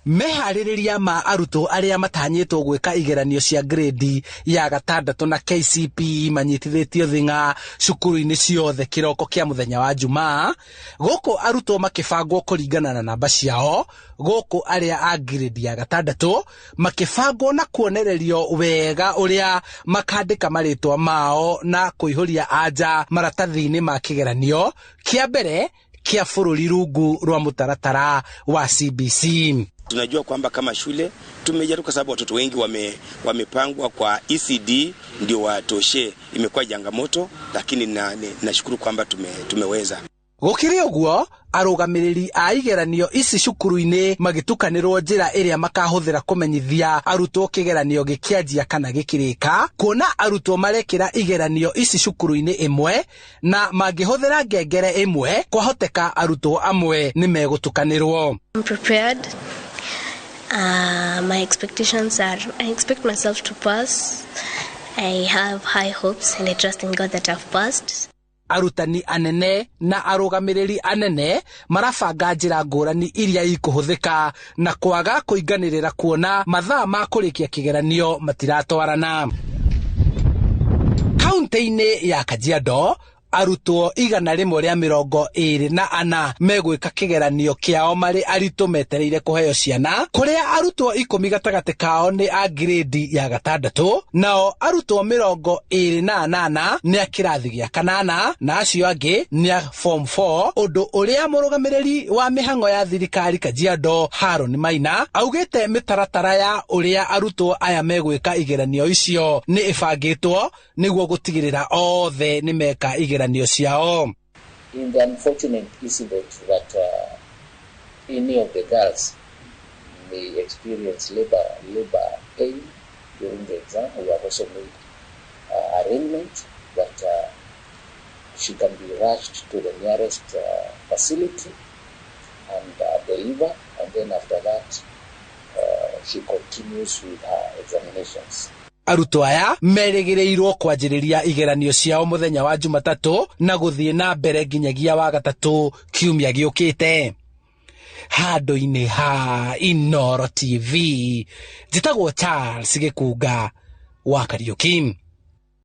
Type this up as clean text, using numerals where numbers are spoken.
Meharĩrĩria ma arutwo arĩa matanyĩtwo gwĩka igeranio cia grade ya gatandatũ na KCPE manyitithĩtio thing'a cukuru-inĩ ciothe kĩroko kĩa mũthenya wa Jumaa, gũkũ arutwo makĩbangwo kũringana na namba ciao, gũkũ arĩa a grade ya gatandatũ makĩbangwo na kuonererio wega ũrĩa makandĩka marĩtwa mao na kũihũria anja maratathi-inĩ ma kĩgeranio kĩa mbere kĩa bũrũri rungu rwa mũtaratara wa CBC. Tunajua kwamba kama shule tumejaribu kwa sababu watoto wengi wamepangwa kwa ECD ndio watoshe. Imekuwa changamoto, lakini nashukuru kwamba tumeweza. Gũkĩrĩ ũguo, arũgamĩrĩri a igeranio ici cukuru-inĩ magĩtukanĩrwo njĩra ĩrĩa makahũthĩra kũmenyithia arutwo kĩgeranio gĩkĩanjia kana gĩkĩrĩka, kuona arutwo marekĩra igeranio ici cukuru-inĩ ĩmwe na mangĩhũthĩra ngengere ĩmwe, kwahoteka arutwo amwe nĩ megũtukanĩrwo. I'm prepared. My expectations are, I expect myself to pass. I have high hopes and I trust in God that I've passed. Arutani anene na arũgamĩrĩri anene marabanga njĩra ngũrani iria ikũhũthĩka na kwaga kũinganĩrĩra kuona mathaa ma kũrĩkia kĩgeranio matiratwarana. Kaunti-inĩ ya Kajiado, arutwo 124 megwĩka kĩgeranio kĩao marĩ aritũ metereire kũheo ciana, kũrĩa arutwo 10 gatagatĩ kao nĩ a grade ya gatandatũ, nao arutwo 28 nĩ a kĩrathi gĩa kanana na acio angĩ nĩ a form 4, ũndũ ũrĩa mũrũgamĩrĩri wa mĩhang'o ya thirikari Kajiado Haron Maina augĩte mĩtaratara ya ũrĩa arutwo aya megwĩka igeranio icio nĩ ĩbangĩtwo nĩguo gũtigĩrĩra othe nĩ meka igeranio ciao. In the unfortunate incident that any of the girls may experience labor pain during the exam, we have also made arrangement that she can be rushed to the nearest facility and deliver, and then after that she continues with her examinations. Arutwo aya merĩgĩrĩirwo kwanjĩrĩria igeranio ciao mũthenya wa Jumatatũ na gũthiĩ na mbere nginyagia wa gatatũ kiumia gĩũkĩte. Handũ-inĩ ha Inooro TV, njĩtagwo Charles Gĩkunga wa Kariũki.